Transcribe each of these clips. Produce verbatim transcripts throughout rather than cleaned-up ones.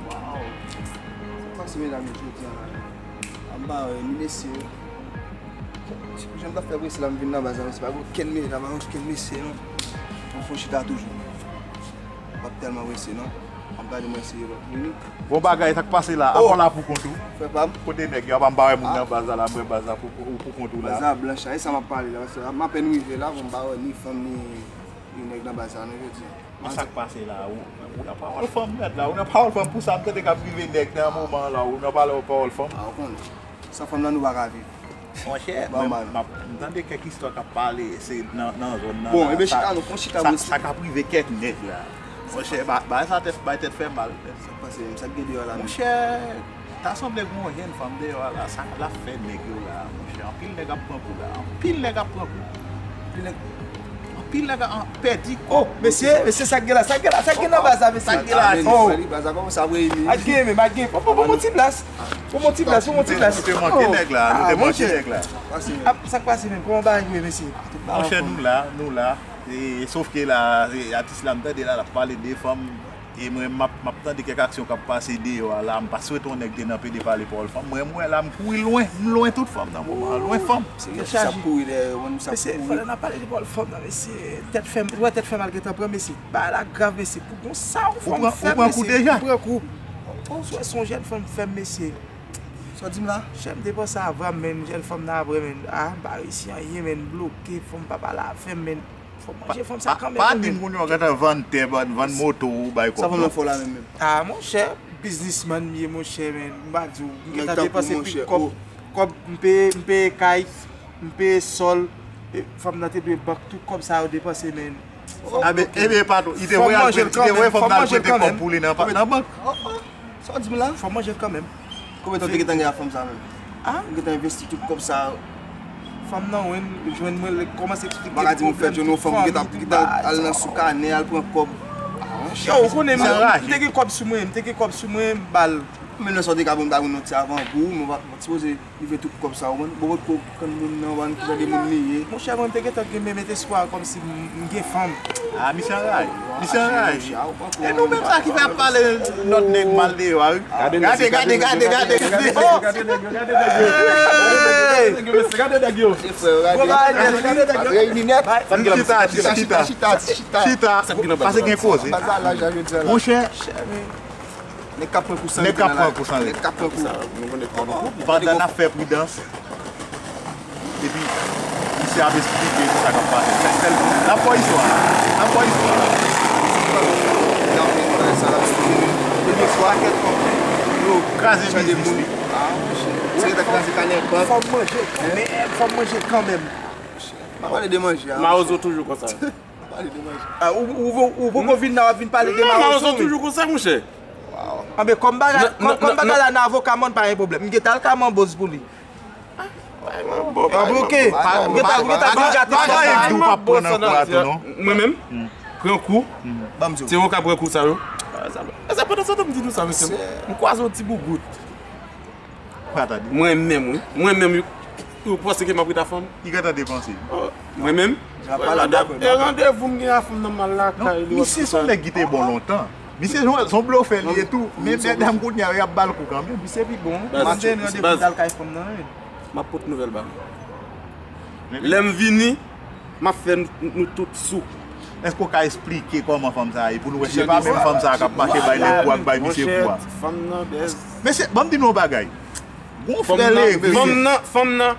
Waw! Sa k pase medam yo jodi a la? Anba, euh, ni mesye yo. Jan m t ap fè prese la, m vin nan baz la, mesye, pa gen okenn mesye la, pa gen okenn mesye non. M fon chita toujou. M p ap tèlman prese non. M ap gade mwen si yo vini. Bon bagay, sa k pase la? Oh! Apa w la pou kont ou? Frè pa m. Kote nèg yo? Apa m pa wè moun nan baz la, la, m wè baz la pou, pou, pou kont ou la. Baz la blanch la, e sa m ap pale la, paske m apèn rive la, bon, m pa wè ni fanm, ni, ni nèg nan baz la non jodi a. Men sa k pase la? Ou, ou nan pawòl fanm nèt la, ou nan pawòl fanm, pou sa m tande k ap rive nèg nan moman la, ou nan pale pawòl fanm. A, ou konnen. San fanm nan nou pa ka viv. Monchè, mwen, m ap, m tande kèk istwa k ap pale, se nan, nan zòn nan. Bon, la, ebyen, sa, chita nou, fon chita sa, mwen sa k ap rive kèk nèg la. Monchè, ba, ba sa tèt, bay tèt fè mal. Sa k pase menm, sa k gen deyò la menm? Monchè, ta sanble gen yon jèn fanm deyò a la, sa l ap fè nèg yo la, monchè. Anpil nèg ap pran kou la, anpil nèg ap pran kou. Anpil nèg, anpil nèg ap pèdi kou. Oh, mesye, mesye, sa k gen la, sa k gen la, sa k gen nan baz la, mesye? Sa k gen la? Oh. Baz la kòmanse ap reyini. Ak gen, men, ak gen. Pran, pran, pran, pran ti plas. Pran, pran ti plas, pran, pran ti plas. Nou te manke nèg la, nou te manke nèg la. Sa k pase menm? Kòman bagay yo ye, mesye? Monchè, nou la, nou la. E, sòf ke la, e, atis la, m tande la, l ap pale de fanm. E mwen, m ap, m ap tande kèk aksyon k ap pase deyò a la. M pa swete yon nèg te nan pede pale pawòl fanm. Mwen, m wè la, m kouri lwen. M lwen tout fanm nan moman an. Lwen fanm. Se kèk sa ap kouri dèyè yo, mwen, sa ap kouri. Mesye, pandan n ap pale de pawòl fanm nan, mesye, tèt fè m, ou wè tèt fè m al gentan pran, mesye. Bagay la grav, mesye. Pou gon sa yon fanm fè m, mesye. Ou pran kou deja? M pran kou. Ou wè se yon jèn fanm fè m, mesye. Sa w di m la? Chè, m te panse a vann, men jèn fanm nan apre, men. Ah, m pa reyisi anyen, men, m bloke, fanm pa pale avè m, men. Fò m manje fanm sa kanmenm. Pa di m kounye a w gentan vann tè, vann, vann moto ou bay kòb. Sa fanm nan fè w la menm menm? Ah, monchè, biznismann m ye, monchè, men. M pa di w, m gentan depanse pil kòb. Kòb, m peye, m peye kay, m peye sòl. E, fanm nan te dwe bank, tout kòb sa yo depanse, men. Ebyen, patwon, li te voye al prete, li te voye fanm nan al prete kòb pou li nan, nan bank. Sa w di m la? Fò m manje l kanmenm. Konbyen tan w te gentan gen ak fanm sa menm? Ah? Ou gentan envesti tout kòb sa? Fanm nan, wen, jwenn mwen, lè kòmanse eksplike pwoblèm tout fanm, tout bagay. Ou gentan al nan sou kanè, al pran kòb. Ah, monchè. Yo, ou konnen, m, m te gen kòb sou mwen, m te gen kòb sou mwen, m ba l. Menm lè sa w te ka ban m, ta ban m yon ti avangou, men w pa, w pa t sipoze rive tout kòb sa, ou konprann? Bon, ou potko konn moun nan, ou pa konn ki jan de moun li ye. Monchè, mwen, m te gentan gen menm espwa kòmsi m, m gen fanm. Ah, misye anraje. Misye anraje. E nou menm sa ki fè ap pale lòt nèg mal deyò a, wi. Gade, gade, gade, gade, gade. Gade nèg yo, gade nèg yo. Gade nèg yo, mesye, gade nèg yo. Gade nèg yo. Chita, chita, chita, chita. Chita, pase gen koze. Monchè, nèg k ap pran kou san rete nan lari. Nèg k ap pran kou san rete. Nèg k ap pran kou. Pandan n ap fè pridans, epi misye ap esplike nou sa k ap pase. Sèl, sèl, n ap fè istwa a. N ap fè istwa a. Premye fwa, yo kraze biznis li. Fò m manje kanmenm, fò m manje kanmenm. Pa pale de manje a. Mawozo toujou konsa. Pa pale de manje. Ah, ou, ou, ou poko vin la, w ap vin pale de Mawozo, wi. Mawozo toujou konsa, monchè. Anben, kòm bagay, kòm bagay la nan avoka mòn, pa gen pwoblèm. M gentan al ka Manboz pou li. Anben, oke. M gentan, m gentan vin gate. Pa gen anyen ki di w p ap pran nan kou a tou, non. Mwen menm, pran kou. Se ou k ap pran kou sa yo. E se pandan se tan m di nou sa, mesye. M kwaze yon ti boubout. Mwen menm, wi. Mwen menm, wi. Ou panse ke m ap ret ak fanm? Li gentan depanse. Oh, mwen menm? E randevou m gen ak fanm nan, m al lakay li. Misye se yon nèg ki te bon lontan. Misye se yon, se yon blofè li ye tou. Men medam kounye a yo ap ba l kou kanmenm. Misye pi bon. M te gen randevou m t al kay fanm nan, wi. M ap pote nouvèl ba ou. Lè m vini, m ap fè nou, nou tout sou. Èske w ka esplike kòman fanm sa a ye? Pou nou wè si se pa menm fanm sa a k ap mache bay nèg kou ak bay misye kou a. Monchè, fanm nan bèz. Mesye, ban m di nou yon bagay. Gon frè legliz. Fanm nan, fanm nan.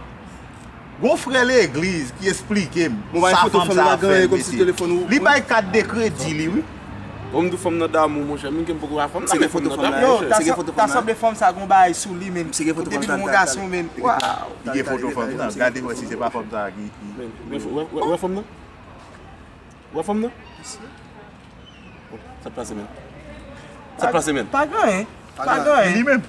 Gon frè legliz ki esplike m sa fanm sa a fè, mesye. Li bay kat de kredi li, wi. Bon, m di w fanm nan damou, monchè. Menm ke m poko wè fanm nan, men fanm nan damou, monchè. Yo, ta sanble fanm sa a gon bagay sou li, men. Depi l gon gason, men. Waw. Li gen foto fanm nan. Gade wè si se pa fanm sa a ki, ki. Men, men, wè, wè, wè fanm nan? Wè fanm nan? Sa k pase, men? Sa k pase, men? Pa gen anyen. Pa gen anyen. Li menm.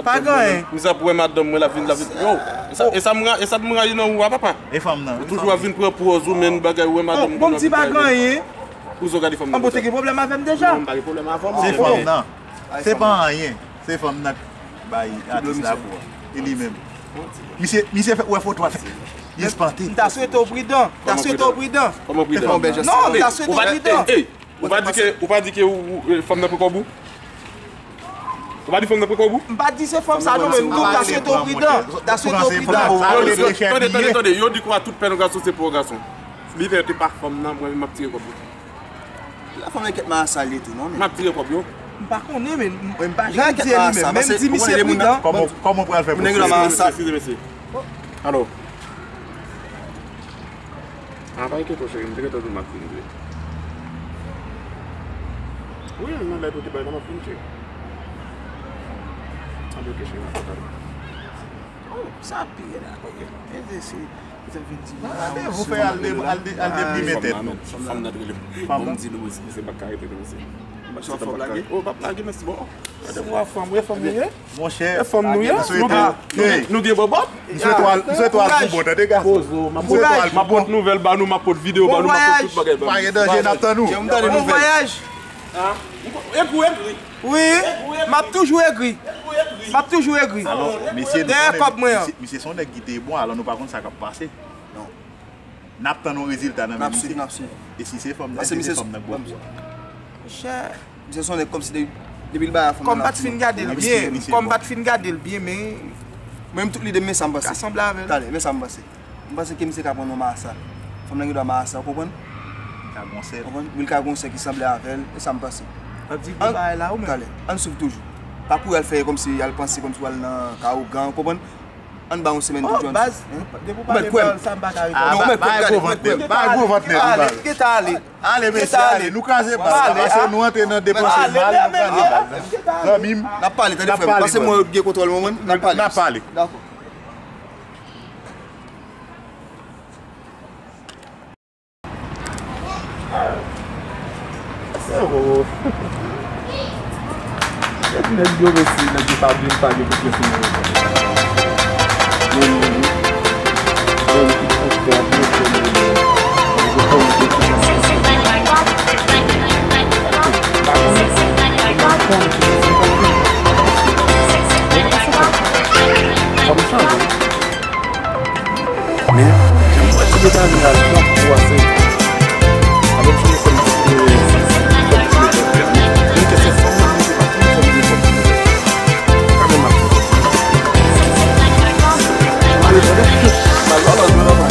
Pa gen anyen. Mizè pou wè madanm mwen, l ap vin, l ap vin. Yo, e sa, e sa m ra-, e sa m rayi nan ou a, papa. E fanm nan. Ou toujou ap vin pran pòz ou, men bagay ou wè madanm mwen. Bon, m di pa gen anyen. Pou sa w gade fanm nan. An bon, te gen pwoblèm avè m deja. Non, m pa gen pwoblèm avè w. Se fanm nan. Se pa anyen. Se fanm nan k bay atis la kou a. E li menm. Misye, misye fè, wè foto a fè. Li espante. M ta swete w pridan. M ta swete w pridan. Kòman pridan? Non, m ta swete w pridan. Ou pa di ke, ou pa di ke ou, ou, eh, fanm nan pran kòb ou? Ou pa di fanm nan pran kòb ou? M pa di se fanm sa non, men m tou ta swete w pridan. Ta swete w pridan. Yo di, tande, tande, tande, yo di kwa tout pèn yon gason se pou yon gason. Li fè te pa fanm nan, mwen menm m ap tire kòb yo. La fanm nan kèt marasa li tou non, men. M ap tire kòb yo. M pa konnen, men m pa janm di li menm, men m di misye pridan. Kòman, kòman w pral fè pou tire? Eskize, mesye. Alò. Ah, pa enkyete w, cheri, m te gentan di w m ap vin vre. Wi, nan lè pou te bay la, m ap vin, cheri. Anben, ok, cheri, m ap vin. Oh, sa pi la. Ok. E se, se, se vin di. Randevou fè al de-, al de-, al deprime tèt nou. Fanm nan t rele m. Fanm nan. Bon, m di nou, mesye, mesye pa ka rete, mesye. Mesye pa ka. Oh, p ap lage, mesye, bon. Randevou a fanm, wi, fanm nou ye. Monchè, e fanm nou ye. Nou gen, nou gen, nou gen bòbòt. M swete w al, m swete w al pou bon, tande, gason. M swete w al pou bon. M ap pot nouvèl ba nou, m ap pot videyo ba nou, m ap pot tout bagay ba nou. Pa gen danje, n ap tann ou. Bon vwayaj. Egri, egri. Wi, m ap toujou egri. M ap toujou egri. Alò, mesye, nou konnen misye, misye se yon nèg ki te bon, alò nou pa konn sa k ap pase. Non. N ap tann yon rezilta nan men misye. N ap swiv, n ap swiv. E si se fanm nan, si se fanm nan k bon. Monchè, misye se yon nèg kòmsi depi, depi l bay a fanm nan. Kòm m pa t fin gade l byen, kòm m pa t fin gade l byen, men mwen menm tout lide m, men sa m panse. Ka sanble avè l. Talè, men sa m panse. M panse ke misye ka pran yon marasa. Fanm nan gen dwa marasa, ou konprann? Li ka gon sè. Ou konprann? Wi, li ka gon sè ki sanble avè l, e sa m panse. W ap di gwo bagay la ou menm. Talè, ann swiv toujou. Pa kouri al fè kòmsi al panse kòmsi w al nan ka ougan, ou konprann? Ann ba yon semèn toujou, ann swiv. Baz, depi w pale m pawòl sa, m pa ka rete. Non, men kwè m, gade, men kwè m. Bay gwo vant nèt, bay gwo vant nèt, baz. Gentan ale. Ale, mesye, ale. Nou kraze baz la, paske nou antre nan depanse mal, nou kraze baz la. Zanmi m, n ap pale, tande frè m. Pase mwen yo gen kontwòl mwen, n ap pale. N ap pale. Dakò. Se vre. Epi nèg yo resi, nèg yo pa vin, pa gen konfyans nan yo. Sa m chanje. Men, jan m wè ti Betani a, li pran kou a se avèk ti mesye m ti, eh, kòm ti mesye. Menm ke se fanm nan, men se pa tout fanm ki fè. Kanmenm ap fè. Ale, tande. Mal, mal, mal, mal, mal.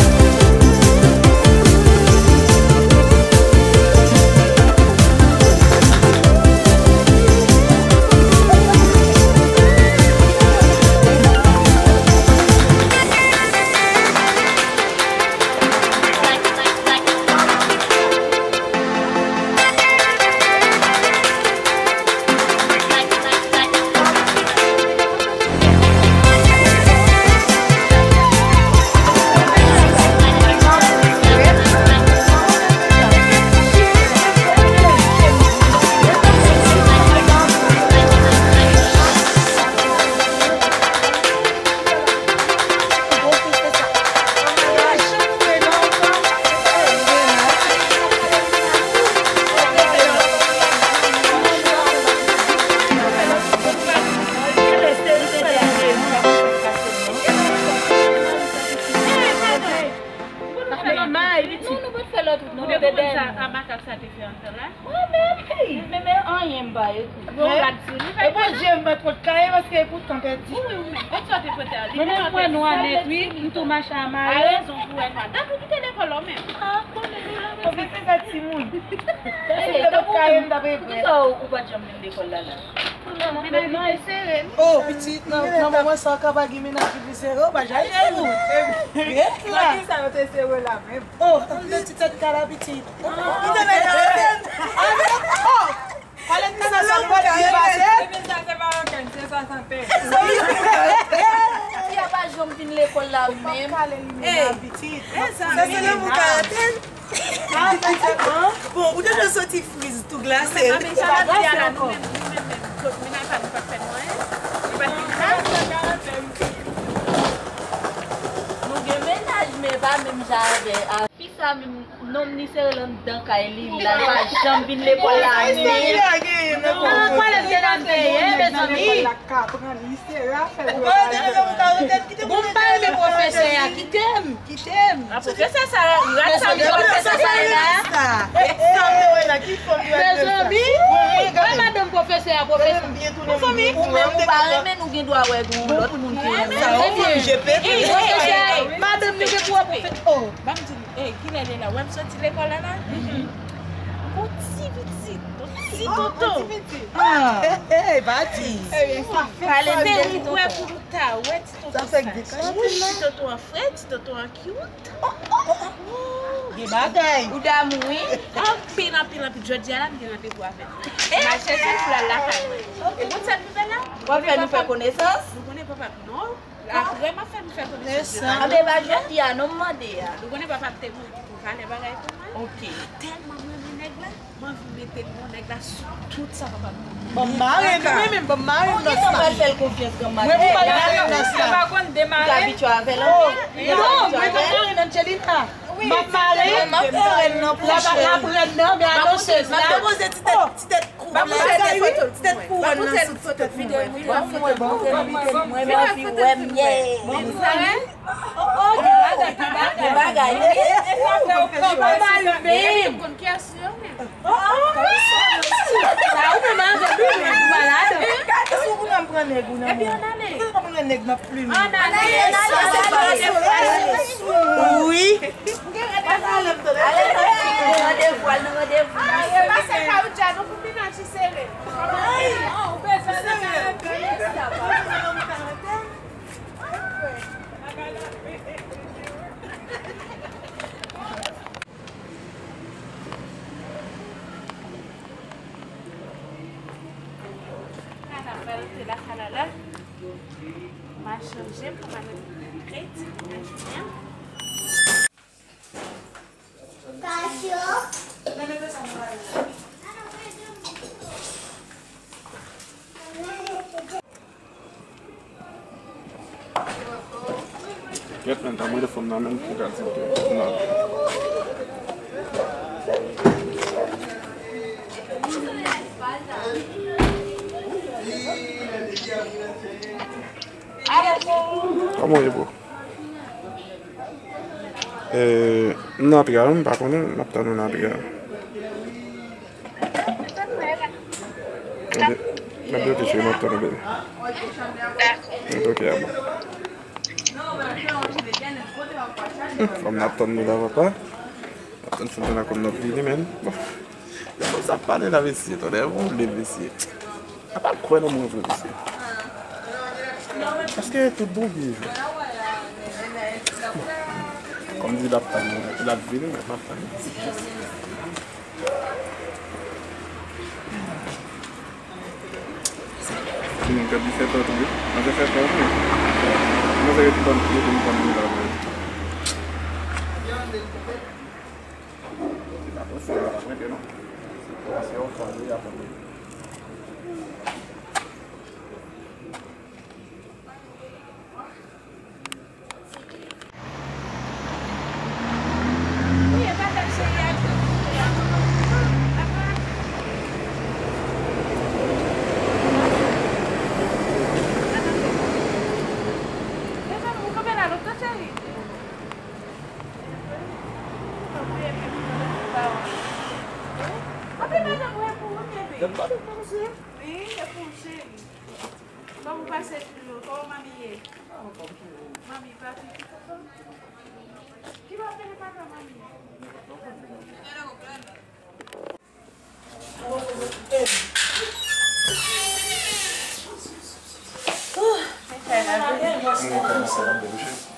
Ou pa t fè lòt wout, non, nou te dèyè nou. Sa makak sa te fè antan la? Mwen menm, hey, men, men anyen m pa ye tou. Bon, gad si li fè. E Bondye m pa twò kaye paske e poutan pèdi. Wi, wi, men. Bon, sa te pote a li. Mwen menm, m wè nwa nèt, wi, m tou mache a mare. A rezon pou wè nwa. Tankou kite lekòl la, ou menm. Ah, konnen, men, men, men, se fè timoun. Hey, tankou kaye m ta pe vre. Poukisa ou, ou pa t janm vin lekòl la, la? Mennaj mwen sere. Oh, pitit, nan, nan moman sa, w ka pa gen mennaj ki pi sere, w pa jay fou. Ret la. Nan ki sa yo te sere la menm? Oh, ann de ti tèt kala, pitit. Ou te nan karantèn. Oh, pale de sa, sa pral byen pase. Epi sa, se pa okenn, se swasantèn. Fi a pa janm vin lekòl la menm. Hey, sa se lanmou karantèn. Bon, ou te jwenn soti friz tou glase. Mennaj pa nou pa t fè Sa avè a fi sa menm, nonm li sere l anndan kay li, li la, li pa janm vin lekòl la menm. Ah, kwalèt de la m te ye, mezanmi. Bon, m pa renmen pwofesè a, kite m. Kite m. Ah, pwofesè sa, rat sa, mezanmi, pwofesè sa la. Mezanmi, wè madanm pwofesè a, pwofesè. Mezanmi. Ou menm ou pa renmen, nou gen dwa wè gon lòt moun ki renmen. Sa ou fè G P T. Madanm nou gen pou wè pwofesè. Oh. Ban m di nou, eh, kilè li la? Wè m soti lekòl la la? Gon ti pitit, gon ti toto. Ah. Hey, hey, pa di. Pale m de ti toto. Pou nou ta wè ti toto sa. Ti toto an fre, ti toto an cute. Gen bagay. Ou damou, wi. Anpil, anpil, anpil. Jodi a la, m gen randevou avè l. M al chèche l pou l al lakay mwen. E konn sa nou fè la? W ap fè nou fè konesans? Nou konnen papa m, non. Apre, m ap fè nou fè konesans. Anben, e pa jodi a, non, m mande a. Nou konnen papa m te mouri pou valè bagay pou mwen. Ok. Tèlman m renmen nèg la. M anvi mete non nèg la sou tout sa papa m. Bon, m mare nou, men, men, bon, m mare nou. Ou gentan pral fè l konfyans, granma. Mwen, pou m al mare nan sa. Ou pa konn demare. Ou abitye avè l anpil. Non, mwen konn mare nan Angelina. M ap mare. M ap fè rèn nan pwochen. L ap rèn nan, men anonse la. M ap depoze ti tèt, ti tèt kou. M ap poze ti tèt kouwòn nan sou ti tèt mwen. Mwen, mwen anvi wè m, yeah. Ou bagay, wi. Ou pa mal menm. Sa ou menm avè wi, ou malad. Gade si ou pran nèg ou nan men. Epi ann ale. Ou pa pran nèg nan plim. Ann ale. Ann ale, ann ale. Wi. Al nan randevou, al nan randevou. Pase kaoutchouc nou pou Pinochy sere. Ay, ou bezwen sa. Ala, m pral antre lakay la la. M a chanje pou m al rete pou mèkredi, pou mèkredi an. Kèt, men, ta mande fanm nan menm pou kalite nan. Kòman w ye, bro? Eh, m nan Piga, m pa konnen, m ap tann ou nan Piga. Ok, ok, cheri, m ap tann ou, baby. Ok, a bon. Fanm nan ap tann nou la, papa. N ap tann fanm nan kòm n ap vini, men. Bon. Lè fanm sa ap pale la, mesye, tande, bon, lè, mesye. A pa kwè nan mwen vre, mesye. Paske tout bon vye jou. Kòm di l ap tann, l ap vini, men l ap tann. Timoun, gad li fè tan tou, wi. Manzè fè tan, wi. Manzè rete tann, rete tann li la, wi. Se pa konsa, la pa prete, non. Se konsa, yo fè, wi, apre. Wi, e pou cheri. Kòman w pase toujou? Kòman manmi ye? Manmi pa pitit ankò? Ki pa vle papa manmi? Mwen kòmanse ap debouche.